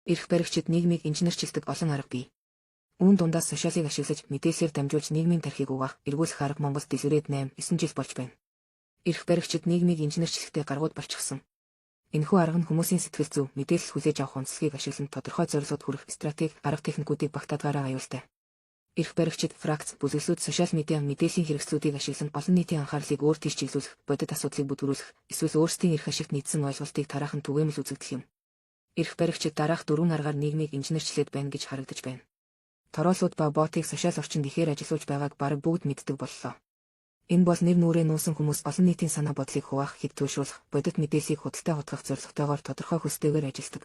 Эрх баригчид нийгмийг инженерчилдэг олон арга бий. Үүн дундаас сошиалыг ашиглаж мэдээллээр дамжуулж нийгмийн тархийг угаах, эргүүлэх арга Монголд дэлгэрээд 8, 9 жил болж байна. Эрх баригчид нийгмийг инженерчлэхдээ гаргууд болчихсон. Энэхүү арга нь хүмүүсийн сэтгэл зүй, мэдээлэл хүлээж авах онцлогийг ашиглан тодорхой зорилгод хүрэх стратеги, арга техникүүдийг багтаадгаараа аюултай. Эрх баригчид, фракц, бүлэглүүд сошиал медиа мэдээллийн хэрэгслүүдийг ашиглан олон нийтийн анхаарлыг өөр тийш чиглүүлэх, бодит асуудлыг бүдгэрүүлэх, эсвэл өөрсдийн эрх ашигт нийцсэн ойлголтыг тараах нь түгээмэл үзэгдэл юм. Эрх баригчид дараах дөрвөн аргаар нийгмийг инженерчлээд байна гэж харагдаж байна. Тороолууд ба ботыг сошиал орчинд ихээр ажиллуулж байгааг бараг бүгд мэддэг боллоо. Энэ бол нэр нүрээ нуусан хүмүүс олон нийтийн санаа бодлыг хуваах, хэд туйлшруулах, бодит мэдээллийг худалтай хутгах зорилготойгоор тодорхой хүстэйгээр ажилладаг.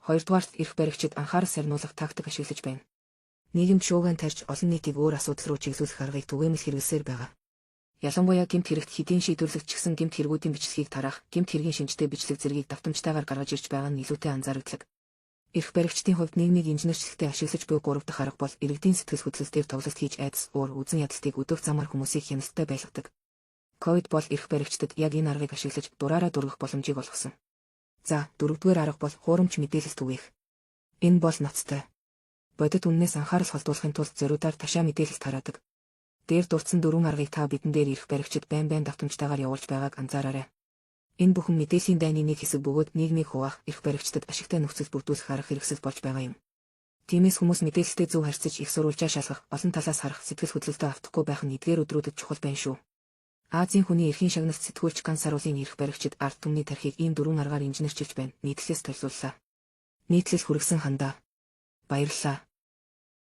Хоёрдугаарт эрх баригчид анхаарал сарниулах тактик ашиглаж байна. Нийгэмд шуугиан тарьж олон нийтийг өөр асуудал руу чиглүүлэх аргыг түгээмэл хэрэглэсээр байгаа. Ялангуяа гэмт хэрэгт хэдийн шийдвэрлэгдчихсэн гэмт хэрэгүүдийн бичлэгийг тараах, гэмт хэргийн шинжтэй бичлэг зэргийг давтамжтайгаар гаргаж ирж байгаа нь илүүтэй анзаарагдлаг. Эрх баригчдын хувьд нийгмийг инженерчлэхдээ ашиглаж буй гурав дахь арга бол иргэдийн сэтгэл хөдлөл дээр тоглолт хийж айдас, уур, үзэн ядалтыг өдөөх замаар хүмүүсийг хяналттай байлгадаг. Ковид бол эрх баригчдад яг энэ аргыг ашиглаж дураараа дургах боломжийг олгосон. За, дөрөвдүгээр арга бол хуурамч мэдээлэл түгээх. Энэ бол ноцтой. Бодит үннээс анхаарал холдуулахын тулд зориудаар ташаа мэдээлэл тараадаг. Дээр дурдсан дөрвөн аргыг та бидэн дээр эрх баригчид байн байн давтамжтайгаар явуулж байгааг анзаараарай. Энэ бүхэн мэдээллийн дайны нэг хэсэг бөгөөд нийгмийг хуваах, эрх баригчдад ашигтай нөхцөл бүрдүүлэх арга хэрэгсэл болж байгаа юм. Тиймээс хүмүүс мэдээлэлтэй зөв харьцаж их сурвалжаа шалгах, олон талаас харах, сэтгэл хөдлөлтөө автахгүй байх нь эдгээр өдрүүдэд чухал байна шүү. Азийн хүний эрхийн шагналт сэтгүүлч Ган Саруулын эрх баригчид ард түмний тархийг ийм дөрвөн аргаар инженерчилж байна. Нийтлэлээс толиуллаа. Нийтлэл хүргэсэн хандаа. Баярлалаа.